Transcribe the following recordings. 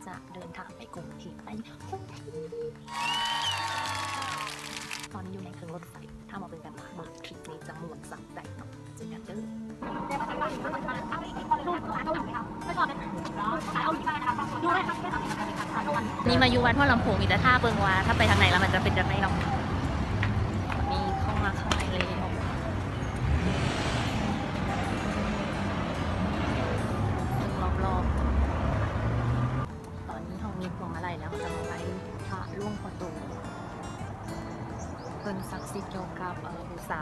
ຈະເດີນທາງໄປກຸງເທບໄປ ຕອນນີ້ຢູ່ໃນເຄື່ອງລົດໄຟ ຖ້າມາເບິ່ງກັນວ່າ ເບິ່ງທຣິບນີ້ຈະມ່ວນສະໃດເນາະ ເຈີກັນເດີ. ນີ້ມາຢູ່ວັດຫົວລຳໂພງ ມີແຕ່ຖ້າເບິ່ງວ່າ ຖ້າໄປທາງໃນແລ້ວມັນຈະເປັນຈັ່ງໃດເນາະ. ນີ້ເຂົ້າມາຂ້າງໃນແລ້ວ ເບິ່ງລອບໆ. ຕອນນີ້ເຮົາມີພວງມາໄລແລ້ວ ເຮົາຈະມາໄຫວ້ພະຫຼວງພໍ່ໂຕ ເພິ່ນສັກສິດກ່ຽວກັບ ເອີ ບູຊາ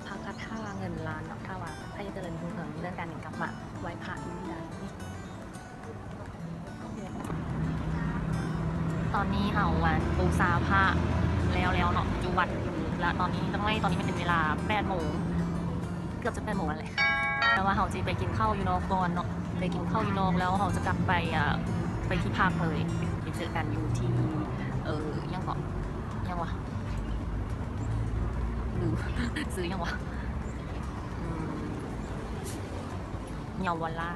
ພະຄາຖາເງິນລ້ານເນາະ. ຖ້າວ່າໃຜຈະເລີນຮຸ່ງເຮືອງເລື່ອງການເງິນ ກັບມາໄຫວ້ພະຢູ່ນີ້ໄດ້. ຕອນນີ້ເຮົາ ອັນ ບູຊາພະແລ້ວແລ້ວເນາະ ຢູ່ວັດ ລະຕອນນີ້ ຕອນນີ້ມັນເປັນເວລາແປດໂມງ ເກືອບຈະແປດໂມງແລ້ວແຫຼະ ແຕ່ວ່າເຮົາຊິໄປກິນເຂົ້າຢູ່ນອກກ່ອນເນາະ ໄປກິນເຂົ້າຢູ່ນອກແລ້ວເຮົາຈະກັບໄປ ອາ ໄປທີ່ພັກເລີຍ ໄປເຈີກັນຢູ່ທີ່ ເອີ ຫຍັງເກາະ ຫຍັງວະ ລືມ ຊື່ຫຍັງວະ ອືມ ເຍົາວະລາດ.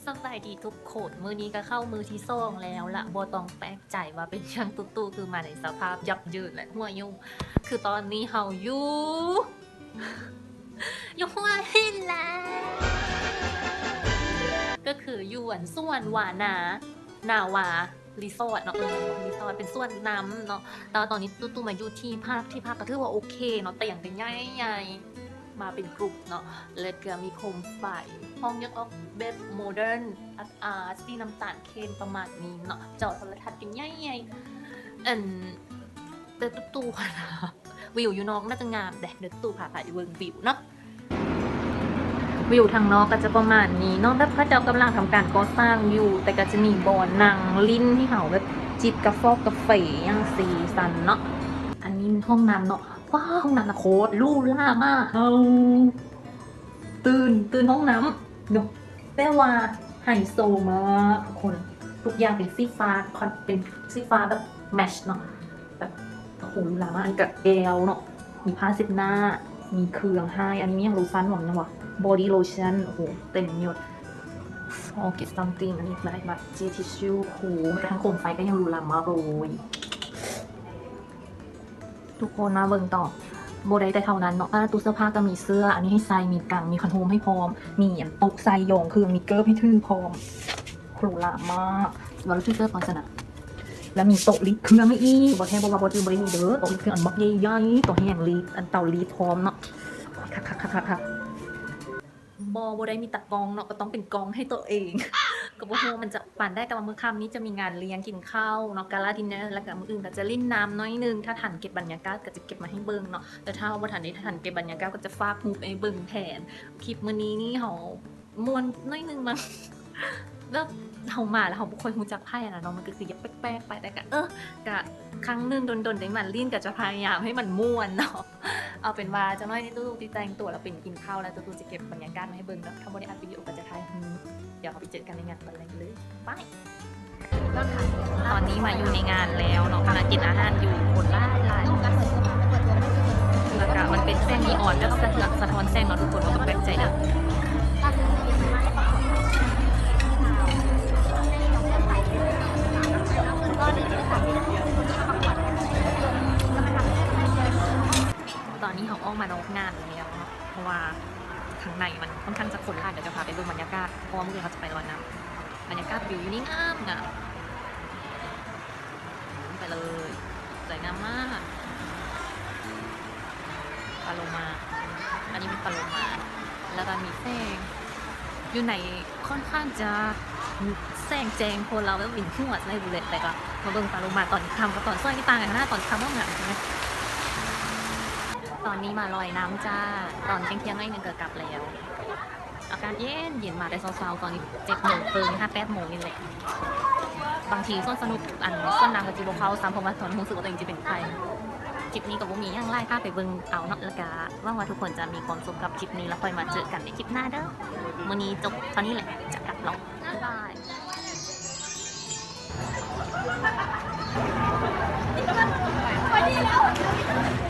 ສະບາຍດີທຸກຄົນ ມື້ນີ້ກະເຂົ້າມື້ທີສອງແລ້ວລະ ບໍ່ຕ້ອງແປກໃຈວ່າເປັນຫຍັງຕູ້ຕູ້ຄືມາໃນສະພາບຫຍັບເຢິນ ແລະ ຫົວຍຸ່ງ ຄືຕອນນີ້ເຮົາຢູ່ ຢູ່ຫົວຫີນແລ້ວ ກະຄືຢູ່ ອັນ ສວນວານາ ນາວາ ຣີສອດເນາະ ເອີ ຣີສອດ ເປັນສວນນ້ຳເນາະ. ແຕ່ວ່າຕອນນີ້ຕູ້ຕູ້ມາຢູ່ທີ່ພັກ ທີ່ພັກກະຖືວ່າໂອເຄເນາະ ຕຽງກະໃຫຍ່ໆ ມາເປັນກຣຸບເນາະ ແລ້ວກະມີໂຄມໄຟ ຫ້ອງຍັງອອກແບບໂມເດີນ ອາດອາດ ສີນ້ຳຕານເຂັ້ມປະມານນີ້ເນາະ ຈໍໂທລະທັດກະໃຫຍ່ໆ ອັນ ແຕ່ຕູ້ຕູ້ຫັ້ນນະ ວິວຢູ່ນອກໜ້າຈະງາມເດ ດຽວຕູ້ພາໄປເບິ່ງວິວເນາະ. ວິວທາງນອກກະຈະປະມານນີ້ເນາະ ແບບເຂົາເຈົ້າກຳລັງທຳການກໍ່ສ້າງຢູ່ ແຕ່ກະຈະມີບ່ອນນັ່ງຫຼິ້ນໃຫ້ເຮົາແບບຈິບກາຟອກກາເຟຫຍັງຊີ້ຊັ້ນເນາະ. ອັນນີ້ຫ້ອງນ້ຳເນາະ ວ້າວ ຫ້ອງນ້ຳນະໂຄດຫຼູຫຼາມາກ ເຮົາຕື່ນ ຕື່ນຫ້ອງນ້ຳເນາະ ແບບວ່າໄຮໂຊມາກທຸກຄົນ ທຸກຢ່າງເປັນສີຟ້າ ເປັນສີຟ້າແບບແມັດເນາະ ແບບ ໂອ້ໂຫ ຫຼູຫຼາມາກ. ອັນນີ້ກະແກ້ວເນາະ ມີຜ້າເຊັດໜ້າ ມີເຄື່ອງໃຫ້ ອັນນີ້ມີຫຍັງ ໂລຊັນຫວາ ຫຍັງຫວາ ບອດີ້ໂລຊັນ ໂອ້ໂຫ ເຕັມຍົດ. Forget something ອັນນີ້ໄດ້ບັດ ເຈທິດຊູ ໂອ້ໂຫ ແມ້ກະທັ່ງໂຄມໄຟກະຍັງຫຼູຫຼາມາກເລີຍ. ທຸກຄົນມາເບິ່ງຕໍ່ ບໍ່ໄດ້ແຕ່ເທົ່ານັ້ນເນາະ ພາຍໃນຕູ້ເສື້ອຜ້າກະມີເສື້ອ ອັນນີ້ໃຫ້ໃສ່ ມີກັງ ມີຄັນໂຮມໃຫ້ພ້ອມ ມີ ອັນ ໂຕະໃສ່ຢອງເຄື່ອງ ມີເກີບໃຫ້ຖືພ້ອມ ຫຼູຫຼາມາກ. ເວົ້າເລື່ອງຟີເຈີກ່ອນຊັ້ນນະ ແລ້ວມີໂຕະລິດເຄື່ອງໃຫ້ອີກ ບໍ່ແທ້ບໍ່ວ່າບໍ່ຖືບໍ່ໄດ້ມີເດີ ໂຕະລິດເຄື່ອງອັນບັກໃຫຍ່ໆ ໂຕະແຫ້ງລີດ ອັນເຕົາລີດພ້ອມເນາະ ຄັກໆໆໆ. ບໍ່ ບໍ່ໄດ້ມີຕາກ້ອງເນາະ ກະຕ້ອງເປັນກ້ອງໃຫ້ໂຕເອງ ກະບໍ່ຮູ້ວ່າມັນຈະປານໃດ ແຕ່ວ່າມື້ຄ່ຳນີ້ຈະມີງານລ້ຽງກິນເຂົ້າເນາະ ກາລາດິນເນີ ແລ້ວກະມື້ອື່ນກະຈະຫຼິ້ນນ້ຳໜ້ອຍໜຶ່ງ ຖ້າທັນເກັບບັນຍາກາດກະຈະເກັບມາໃຫ້ເບິ່ງເນາະ ແຕ່ຖ້າວ່າບໍ່ທັນໄດ້ ຖ້າທັນເກັບບັນຍາກາດກະຈະຝາກຮູບໄວ້ເບິ່ງແທນ. ຄລິບມື້ນີ້ນີ້ເຮົາມ່ວນໜ້ອຍໜຶ່ງມັ້ງ ແບບເຮົາມາແລ້ວເຮົາບໍ່ຄ່ອຍຮູ້ຈັກໃຜຫັ້ນນະເນາະ ມັນກະຄືຢາກແປກໆໄປ ແຕ່ກະ ເອີ ກະຄັ້ງໜຶ່ງດົນໆໄດ້ມາຫຼິ້ນ ກະຈະພະຍາຍາມໃຫ້ມັນມ່ວນເນາະ. ເອົາເປັນວ່າຈັກໜ້ອຍນີ້ຕູ້ຕູ້ຊິແຕ່ງຕົວແລ້ວໄປກິນເຂົ້າ ແລ້ວຕູ້ຕູ້ຊິເກັບບັນຍາກາດມາໃຫ້ເບິ່ງເນາະ ຖ້າບໍ່ໄດ້ອັດວິດີໂອກະຈະຖ່າຍຮູບ. ດຽວເຮົາໄປເຈີກັນໃນງານຕອນແລງເລີຍ ບາຍ. ຕອນນີ້ມາຢູ່ໃນງານແລ້ວເນາະ ກຳລັງກິນອາຫານຢູ່ ຄົນຫຼາຍໆ ແລ້ວກະມັນເປັນແສງນີອອນແບບສະເທືອນສະທ້ອນແສງເນາະທຸກຄົນ ວ່າແປກໃຈເດີ. ຕອນນີ້ເຮົາອອກມານອກງານແລ້ວເນາະ ເພາະວ່າຂ້າງໃນມັນຄ່ອນຂ້າງຈະຄົນຫຼາຍ ດຽວຈະພາໄປເບິ່ງບັນຍາກາດ ເພາະວ່າມື້ອື່ນເຮົາຈະໄປລອຍນ້ຳ. ບັນຍາກາດວິວຢູ່ນີ້ງາມໆ ໄປເລີຍ ສວຍງາມມາກ ປາໂລມາ ອັນນີ້ເປັນປາໂລມາ ແລ້ວກະມີແສງຢູ່ໃນ ຄ່ອນຂ້າງຈະແສງແຈ້ງ ເພາະວ່າລາວແບບວິນຫົວໃສ່ບູແຫຼະ ແຕ່ກະມາເບິ່ງປາໂລມາຕອນຄ່ຳກັບຕອນສວຍນີ້ຕ່າງກັນຂະໜາດ ຕອນຄ່ຳງາມໆ ຕອນນີ້ມາລອຍນ້ຳຈ້າ ຕອນທ່ຽງໆໜ້ອຍໜຶ່ງກະກັບແລ້ວ. ອາກາດເຢັນໆ ມາແຕ່ເຊົ້າໆ ຕອນນີ້ເຈັດໂມງເຄິ່ງຫາແປດໂມງນີ້ແຫຼະ. ບາງທີສວນສະໜຸກ ອັນ ສວນນ້ຳກະຊິບໍ່ເຂົ້າຊ້ຳ ເພາະວ່າຕອນຮູ້ສຶກວ່າໂຕເອງຈະເປັນໄຂ້. ຄລິບນີ້ກະບໍ່ມີຫຍັງຫຼາຍ ພາໄປເບິ່ງເອົາເນາະ ແລ້ວກະຫວັງວ່າທຸກຄົນຈະມີຄວາມສຸກກັບຄລິບນີ້ ແລ້ວຄ່ອຍມາເຈີກັນໃນຄລິບໜ້າເດີ. ມື້ນີ້ຈົບເທົ່ານີ້ແຫຼະ ຈະກັບແລ້ວ ບາຍບາຍ.